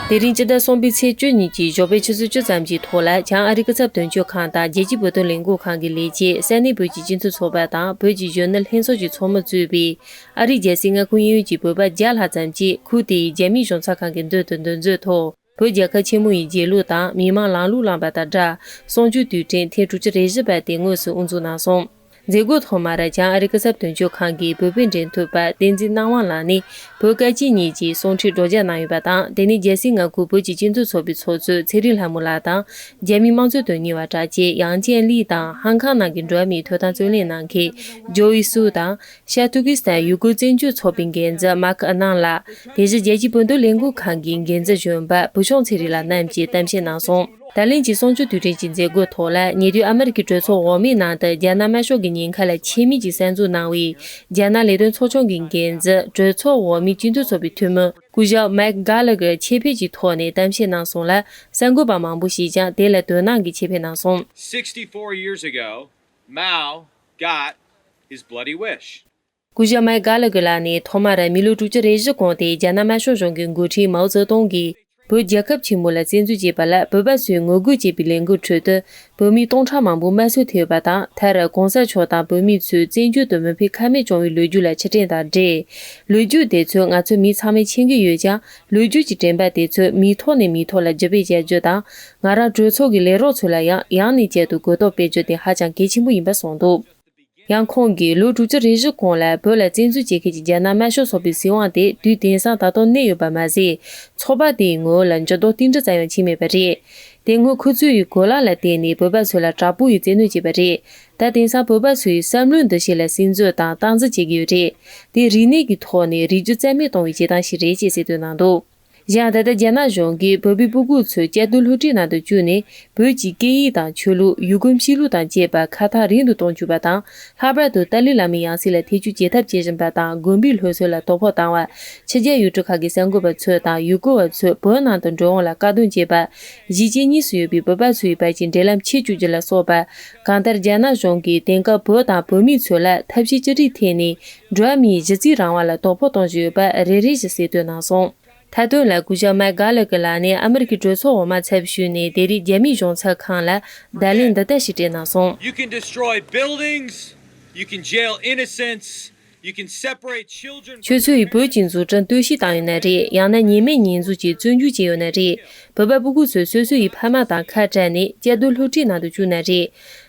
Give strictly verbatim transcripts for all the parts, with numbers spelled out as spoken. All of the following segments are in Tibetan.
དེ་རིང་སྤྱི་ཟླ་གསུམ་པའི་ཚེས་བཅུ་ཉིན་གྱི་ཞོགས་པའི་ཆུ་ཚོད་བཅུ་ཙམ་གྱི་ཐོག་ལ། བྱང་ཨ་རི་ཀི་ཚབ་དོན་གཅོད་ཁང་དང་རྒྱལ་སྤྱིའི་བོད་དོན་ལས་འགུལ་ཁང་གི་ལས་བྱེད། ས་གནས་བོད་ཀྱི་སྤྱི་མཐུན་ཚོགས་པ་དང་བོད་ཀྱི་གཞོན་ནུ་ལྷན་ཚོགས་ཀྱི་ཚོགས་མི་གཙོས་པའི་ཨ་རིའི་རྒྱལ་སའི་མངའ་ཁོངས་དབྱིན་ཡུལ་གྱི་བོད་པ་བརྒྱ་ལྷག་ཙམ་གྱིས། ཁུལ་དེའི་རྒྱ་མིའི་གཞུང་ཚབ་ཁང་གི་མདུན་དུ་འདུ་འཛོམས་ཐོག་བོད་རྒྱལ་ཁབ་ཆེན་མོ་ཡི་རྗེས་ལུས་དང་མི་མང་ལམ་ལུགས་བླངས་པ་དང་སྦྲགས། གསུང་ཆོས་དུས་དྲན་ཐེངས་དྲུག་ཅུ་རེ་བཞི་པ་དེ་དངོས་སུ་དབུ་འཛུགས་གནང་སོང་། མཛད་སྒོའི་ཐོག་མར། བྱང་ཨ་རི་ཀི་ཚབ་དོན་གཅོད་ཁང་གི་བོད་པའི་འབྲེལ་མཐུད་པ་བསྟན་འཛིན་སྣང་བ་ལགས་ནས་བོད་སྐད་ཅིག་ཉིད་ཀྱི་གསུང་འཕྲིན་སྒྲོག་སྦྱང་གནང་ཡོད་པ་དང་། དེ་ནས་རྒྱལ་སའི་མངའ་ཁུལ་བོད་ཀྱི་སྤྱི་མཐུན་ཚོགས་པའི་ཚོགས་གཙོ་ཚེ་རིང་ལྷ་མོ་ལགས་དང་། རྒྱ་མིའི་དམངས་གཙོ་དོན་གཉེར་བ་དྲག་ཆེ་ཡང་ཅན་ལི་དང་། ཧང་ཀང་ནང་གི་འགྲོ་བ་མིའི་ཐོབ་ཐང་རྩོད་ལེན་གནང་མཁན་ཇོ་ཨི་སུའུ་དང་། ཤར་ཏུར་ཀི་སི་ཐན་ཡུ་གུར་བཙན་བྱོལ་ཚོགས་པའི་འགན་འཛིན་མཱ་ཁི་ཨ་ནན་ལགས། དེ་བཞིན་རྒྱལ་སྤྱིའི་བོད་དོན་ལས་འགུལ་ཁང་གི་འགན་འཛིན་གཞོན་པ་བུ་ཆུང་ཚེ་རིང་ལགས་རྣམས་ཀྱིས་གཏམ་བཤད་གནང་སོང་། ད་ལན་གྱི་གསུང་ཆོས་དུས་དྲན་གྱི་མཛད་སྒོའི་ཐོག་ལ། ཉེ་དུས་ཨ་མེ་རི་ཁའི་གྲོས་ཚོགས་འོག་མའི་ནང་དུ་རྒྱ་ནག་དམར་ཤོག་གི་ཉེན་ཁ་ལ་ཆེས་མིན་གྱིས་གསར་འཛུགས་གནང་བའི་རྒྱ་ནག་ལས་དོན་ཚོགས་ཆུང་གི་འགན་འཛིན། གྲོས་ཚོགས་འོག་མའི་སྤྱི་མཐུན་ཚོགས་པའི་འཐུས་མི་སྐུ་ཞབས་མེག་གྷ་ལ་གྷར་ཆེད་ཕེབས་ཀྱི་ཐོག་ནས་གཏམ་བཤད་གནང་སོང་ལ། གསར་འགོད་པ་མང་པོ་ཞིག་ཀྱང་དེ་ལ་དོ་སྣང་གིས་ཆེད་ཕེབས་གནང་སོང་། Sixty-four years ago, Mao got his bloody wish. སྐུ་ཞབས་མེག་གྷ་ལ་གྷར་ལགས་ནས་ཐོག་མར་མི་ལོ་དྲུག་ཅུ་རེ་བཞི་གོང་དེ་རྒྱ་ནག་དམར་ཤོག་གཞུང་གི་འགོ་ཁྲིད་མའོ་ཙེ་ཏུང་གིས་བོད་རྒྱལ་ཁབ་ཆེན་མོ་ལ་བཙན་འཛུལ་བྱས་པ་ལ་བོད་པ་ཚོས་ངོ་རྒོལ་བྱས་པའི་ལས་འགུལ་ཁྲོད་དུ། བོད་མི་སྟོང་ཕྲག་མང་པོ་དམར་གསོད་ཐེབས་ཡོད་པ་དང་། མཐར་གོང་ས་མཆོག་དང་བོད་མི་ཚོས་བཙན་བྱོལ་དུ་མི་ཕེབས་ཁ་མེད་བྱུང་བའི་ལོ་རྒྱུས་ལ་ཕྱིར་དྲན་དང་འབྲེལ། ལོ་རྒྱུས་དེ་ཚོ་ང་ཚོ་མི་ཚང་མས་མཁྱེན་གྱི་ཡོད་ཀྱང་། ལོ་རྒྱུས་ཀྱི་དྲན་པ་དེ་ཚོ་མིའི་ཐོག་ནས་མིའི་ཐོག་ལ་བརྒྱུད་སྤེལ་བྱ་རྒྱུ་དང་། ང་རང་གྲོས་ཚོགས་ཀྱི་ལས་རོགས་ཚོ་ལ་ཡང་ཡང་ནས་བསྐྱར་དུ་གོ་རྟོགས་སྤེལ་རྒྱུ་དེ་ཧ་ཅང་གལ་ཆེན་པོ་ཡིན་པ་གསུངས་འདུག། ཡང་ཁོང་གིས་ལོ་དྲུག་ཅུ་རེ་བཞི་གོང་ལ་བོད་ལ་བཙན་འཛུལ་བྱེད་མཁན་གྱི་རྒྱ་ནག་དམར་ཤོག་ཚོགས་པའི་སྲིད་དབང་དེ་དུས་དེང་སང་ད་དུང་གནས་ཡོད་པ་མ་ཟད། ཚོགས་པ་དེའི་ངོ་བོ་ལ་འགྱུར་ལྡོག་ཏིལ་འབྲུ་ཙམ་ཡང་ཕྱིན་མེད་པ་རེད། དེ་སྔོན་ཁོ་ཚོའི་གོ་ལག་ལ་བརྟེན་ནས་བོད་པ་ཚོ་ལ་དྲག་པོ་ཡིས་བཙན་གནོན་བྱས་པ་རེད། ད་དེང་སང་བོད་པ་ཚོའི་བསམ་བློའི་འདུ་ཤེས་ལ་སིམ་འཛུལ་དང་སྟངས་འཛིན་བྱེད་ཀྱི་ཡོད་རེད། དེ་རིག་གནས་ཀྱི་ཐོག་ནས་རིག་རྒྱུ་རྩ་མེད་གཏོང་བའི་བྱེད་སྟངས་ཤིག་རེད་ཅེས་གསལ་སྟོན་གནང་འདུག། གཞན་ད་ལྟ་རྒྱ་ནག་གཞུང་གིས་བོད་པའི་སྤུ་གུ་ཚོ་བཅའ་སྡོད་སློབ་ཁྲིད་ནང་དུ་བཅུག་ནས། བོད་ཀྱི་སྐད་ཡིག་དང་ཆོས་ལུགས། ཡུལ་སྐོར་གཤིས་ལུགས་དང་བཅས་པ་ཁ་ཐག་རིང་དུ་གཏོང་བཅུག་པ་དང་། ལྷག་པར་དུ་ཏཱ་ལའི་བླ་མའི་ཡང་སྲིད་ལ་ཐེ་བྱུས་བྱེད་ཐབས་བྱེད་བཞིན་པ་དང་། དགོན་པའི་སློབ་གསོ་ལ་དོ་ཕོག་བཏང་བ། ཕྱི་རྒྱལ་ཡུལ་གྲུ་ཁག་གི་གསར་འགོད་པ་ཚོ་དང་ཡུལ་སྐོར་བ་ཚོ་བོད་ནང་དུ་འགྲོ་འོང་ལ་བཀག་སྡོམ་བྱས་པ། གཞིས་བྱེས་གཉིས་སུ་ཡོད་པའི་བོད་པ་ཚོའི་བར་གྱི་འབྲེལ་ལམ་ཕྱེ་བཅུག་རྒྱུ་ལ་སོགས་པ། གང་ལྟར་རྒྱ་ནག་གཞུང་གིས་དེང་སྐབས་བོད་དང་བོད་མི་ཚོ་ལ་ཐབས་ཤེས་ཅི་རིགས་འཐེན་ནས། འགྲོ་བ་མིའི་གཞི་རྩའི་རང་དབང་ལ་དོ་ཕོག་གཏོང་བཞིན་ཡོད་པ་རེ་རེ་བཞིན་གསལ་སྟོན་གནང་སོང་། མཐའ་དོན་ལ་སྐུ་ཞབས་མེག་གྷ་ལ་གྷར་ལགས་ནས་ཨ་མི་རི་ཀའི་གྲོས་ཚོགས་འོག་མ་ཚབ་ཞུས་ནས་དེ་རིང་རྒྱ་མིའི་གཞུང་ཚབ་ཁང་ལ་བརྡ་ལན་འདི་ལྟར་ཞིག་སྤྲད་གནང་སོང་། You can destroy buildings, you can jail innocents, you can separate children from their parents. ཁྱོད་ཚོས་བོད་ཀྱི་འཛུགས་སྐྲུན་བརྟོལ་ཞིག་བཏང་ཡོད་ན་རེད། ཡང་ན་ཉེས་མེད་ཉེས་འཛུགས་ཀྱིས་བཙོན་འཇུག་བྱས་ཡོད་ན་རེད། བོད་པ་སྤུ་གུ་ཚོས་སོ་སོ་ཡི་ཕ་མ་དང་ཁ་བྲལ་ནས་བཅའ་སྡོད་སློབ་ཁྲིད་ནང་དུ་བཅུག་ན་རེད།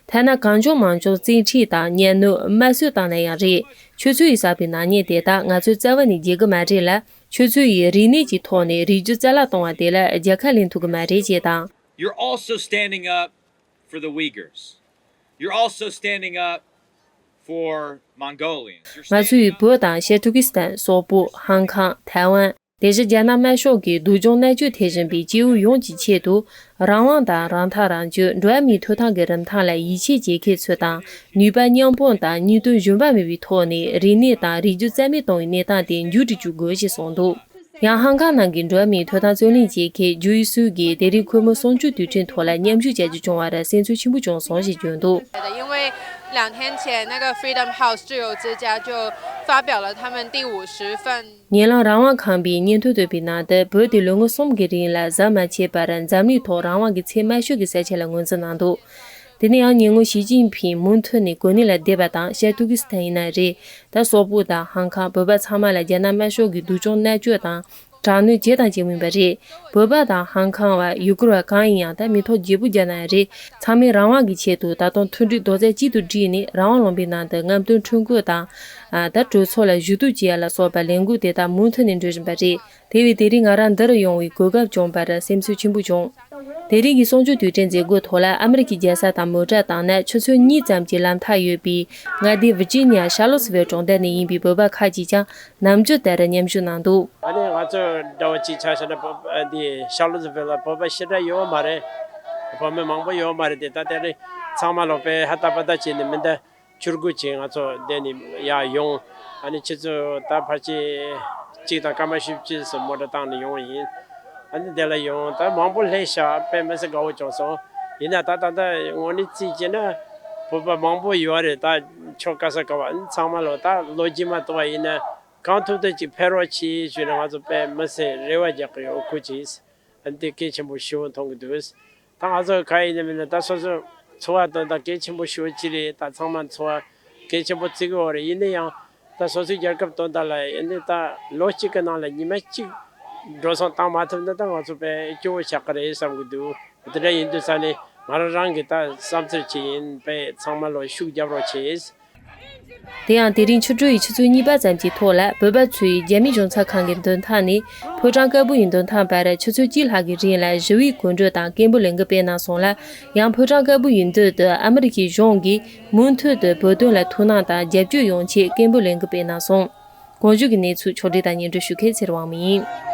ཐ་ན་གང་བྱུང་མང་བྱུང་བཙན་ཁྲིད་དང་གཉའ་གནོན་དམར་གསོད་བཏང་ན་ཡང་རེད། ཁྱོད་ཚོ་ཡིས་བསགས་པའི་ནག་ཉེས་དེ་དག་ང་ཚོས་རྩ་བ་ནས་བརྗེད་གི་མ་རེད་ལ། ཁྱོད་ཚོ་ཡིས་རིག་གནས་ཀྱི་ཐོག་ནས་རིག་རྒྱུ་རྩ་བརླག་གཏོང་བ་དེ་ལ་རྒྱལ་ཁ་ལེན་ཐུབ་གི་མ་རེད་ཅེས་དང་། You're also standing up for the Uyghurs. You're also standing up for Mongolians. You're ང་ཚོས་standing up བོད་དང་ཤར་ཏུར་ཀི་སི་ཐན། སོག་པོ། ཧང་ཀང་། ཐའེ་ཝན། དེ་བཞིན་རྒྱ་ནག་དམར་ཤོག་གིས་སྡུག་སྦྱོང་མནར་གཅོད་ཐེབས་བཞིན་པའི་སྐྱེ་བོ་ཡོངས་ཀྱི་ཆེད་དུ། རང་དབང་དང་རང་ཐག་རང་གཅོད། འགྲོ་བ་མིའི་ཐོབ་ཐང་གི་རིན་ཐང་ལ་ཡིད་ཆེས་བྱེད་མཁན་ཚོ་དང་། ནུས་པ་མཉམ་སྤུངས་དང་སྙིང་དོན་ཞུམ་པ་མེད་པའི་ཐོག་ནས་རིག་གནས་དང་རིག་རྒྱུ་རྩ་མེད་གཏོང་བའི་གནས་སྟངས་དེ་མཇུག་སྒྲིལ་བཅུག་དགོས་ཞེས་གསུངས་འདུག། ཡང་ཧང་ཀང་ནང་གི་འགྲོ་བ་མིའི་ཐོབ་ཐང་རྩོད་ལེན་བྱེད་མཁན་ཇུ་ཡི་སུའུ་གིས་དེ་རིང་ཁོ་མོ་གསུང་ཆོས་དུས་དྲན་ཐོག་ལ་མཉམ་ཞུགས་བྱ་རྒྱུ་བྱུང་བར་སེམས་ཚོར་ཆེན་པོ་བྱུང་སོང་ཞེས་བརྗོད་འདུག། 因为两天前，那个 Freedom House 自由之家就发表了他们第五十份 ཉེ་ལམ་རང་དབང་ཁང་པའི་སྙན་ཐོ་བཏོན་པའི་ནང་དུ། བོད་དེ་ལོ་ངོ་གསུམ་གྱི་རིང་ལ་ཟམ་མ་ཆད་པར་འཛམ་གླིང་ཐོག་རང་དབང་གི་ཚད་དམའ་ཤོས་ཀྱི་ས་ཆ་ལ་ངོས་འཛིན་གནང་འདུག། དེ་ནས་ཡང་ཉེ་སྔོན་ཞི་ཅིན་ཕིང་མུ་མཐུད་ནས་གོ་གནས་ལ་བསྡད་པ་དང་། ཤར་ཏུར་ཀི་སི་ཐན་ཡིན་ན་རེད། ད་སོག་པོ་དང་ཧང་ཀང་། བོད་པ་ཚང་མ་ལ་རྒྱ་ནག་དམར་ཤོག་གིས་སྡུག་སྦྱོང་མནར་གཅོད་དང་། དྲག་གནོན་ཇི་ལྟར་བྱེད་མུས་པ་རེད། བོད་པ་དང་ཧང་ཀང་བ། ཡུ་གུར་བ་གང་ཡིན་ཡང་། ད་མི་ཐོག་བརྗེ་པོ་རྒྱག་ན་ཡང་རེད། ཚང་མས་རང་དབང་གི་ཆེད་དུ་ད་དུང་མཐུན་སྒྲིལ་རྡོག་རྩ་གཅིག་ཏུ་བསྒྲིལ་ནས། རང་དབང་ལུང་པའི་ནང་དུ་རྔམ་སྟོན་ཁྲིམས་བཀོད་དང་། ཨ། ད་གྲོས་ཚོགས་ལ་ཞུ་གཏུག་བྱེད་ཡ་ལ་སོགས་པ་ལས་འགུལ་དེ་དག་མུ་མཐུད་ནས་འགྲོ་བཞིན་པ་རེད། དེ་བས་དེ་རིང་ང་རང་འདིར་ཡོང་བའི་གོ་སྐབས་བྱུང་བར་སེམས་ཚོར་ཆེན་པོ་བྱུང་། དེ་རིང་གི་གསུང་ཆོས་དུས་དྲན་མཛད་སྒོའི་ཐོག་ལ་ཨ་མི་རི་ཀའི་རྒྱལ་ས་དང་མོ་ཊ་བཏང་ན་ཆུ་ཚོད་གཉིས་ཙམ་གྱི་ལམ་ཐག་ཡོད་པའི་མངའ་སྡེ་ཝི་ཇི་ནི་ཡ་ཤར་ལོ་སི་ཝེལ་གྲོང་རྡལ་ནས་ཡིན་པའི་བོད་པ་ཁག་ཅིག་ཀྱང་ནམ་རྒྱུན་ལྟར་མཉམ་ཞུགས་གནང་འདུག། ཨ་ནི་ང་ཚོ་འདྲ་བོ་ཅིག་ཆ་བཞག་ན་བོད་པ་འདི་ཤར་ལོ་སི་ཝེལ་ལ་བོད་པ་ཞེ་དྲག་ཡོད་མ་རེད། བོད་མི་མང་པོ་ཡོད་མ་རེད་དེ། ད་དེ་རིང་ཚང་མ་ལོག་པས་ཧ་ཏ་པ་ཏ་བྱས་ནས་མི་འདའ་ཆུར་རྒོལ་བྱས་ང་ཚོ་འདི་ནས་ཡར་ཡོང་། ཨ་ནི་ཆུ་ཚོད་ད་ཕལ་ཆེར་གཅིག་དང་སྐར་མ་བཞི་བཅུ་ཙམ་མོ་ཊ་བཏང་ནས་ཡོང་བ་ཡིན། ཨ་ནི་འདི་ལ་ཡོང་ད་མང་པོ་སླེབས་ཤག། དཔེ་མི་སྲིད་དགའ་བོ་བྱུང་སོང་། ཡིན་ན་ད་ད་ལྟ་དངོས་གནས་རྩིས་བྱས་ན་བོད་པ་མང་པོ་ཡོད་རེད། ད་ཆོ་ག་ས་ག་བ་ཨ་ནི་ཚང་མ་ལོ་ད་ལོ་རྒྱུས་མ་གཏོགས་པ་ཡིན་ན་གང་ཐུབ་ཐུབ་ཅིག་ཕེབས་རོགས་གྱིས་ཞུས་ནས་ང་ཚོ་དཔེ་མི་སྲིད་རེ་བ་རྒྱག་གི་ཡོད། ཁུ་ཅིས། ཨ་འདི་གལ་ཆེན་པོ་ཞེ་པོ་མཐོང་གི་འདུག་ད་ང་ཚོ་ག་ཡིན་ནམ་མིན་ན་ད་སོ་སོ་འཚོ་བ་དོན་དག་གལ་ཆེན་པོ་ཞེ་པོ་ཅིག་རེད། ད་ཚང་མ་འཚོ་བ་གལ་ཆེན་པོ་བརྩི་གི་ཡོད་རེད། ཡིན་ན་ཡང་ད་སོ་སོའི་རྒྱལ་ཁབ་དོན་དག་ལ་ཡིན་ན་ད་ལོ་གཅིག་གི་ནང་ལ་ཉི་མ་གཅིག་འགྲོ་སོང་བཏང་མ་ཐུབ་ན་ད་ང་ཚོ་དཔེ་སྐྱོ་བོ་ཆགས་ཀྱི་རེད་བསམ་གི་འདུག་དེ་འདྲ་ཡིན་དུས་ཙང་ནས་ང་རང་རང་གི་ད་བསམ་ཚུལ་ཅིག་ཡིན། དཔེ་ཚང་མ་ལོ་ཤུགས་རྒྱབ་རོགས་བྱེད། དེ་ཡང་དེ་རིང་ཆུ་སྦྲུལ་ཡི་ཆུ་ཚོད་གཉིས་པ་ཙམ་གྱི་ཐོག་ལ་བོད་པ་ཚོས་རྒྱ་མི་གཞུང་ཚབ་ཁང་གི་མདུན་ཐང་ནས་ཕོ་བྲང་དཀར་པོ་ཡི་མདུན་ཐང་བར་ཆུ་ཚོད་གཅིག་ལྷག་གི་རིང་ལ་ཞི་བའི་གོམ་བགྲོད་དང་སྐད་འབོད་ལས་འགུལ་སྤེལ་གནང་སོང་ལ། ཡང་ཕོ་བྲང་དཀར་པོ་ཡི་མདུན་དུ་ཨ་མི་རི་ཀའི་གཞུང་གིས་མུ་མཐུད་དུ་བོད་དོན་ལ་ཐུགས་སྣང་དང་རྒྱབ་སྐྱོར་ཡོང་ཆེད་སྐད་འབོད་ལས་འགུལ་སྤེལ་གནང་སོང་། གོང་ཞུས་ཀྱི་གནས་ཚུལ་ཕྱོགས་སྒྲིག་དང་སྙན་སྒྲོན་ཞུ་མཁན་ཚེ་རིང་དབང་མོ་ཡིན།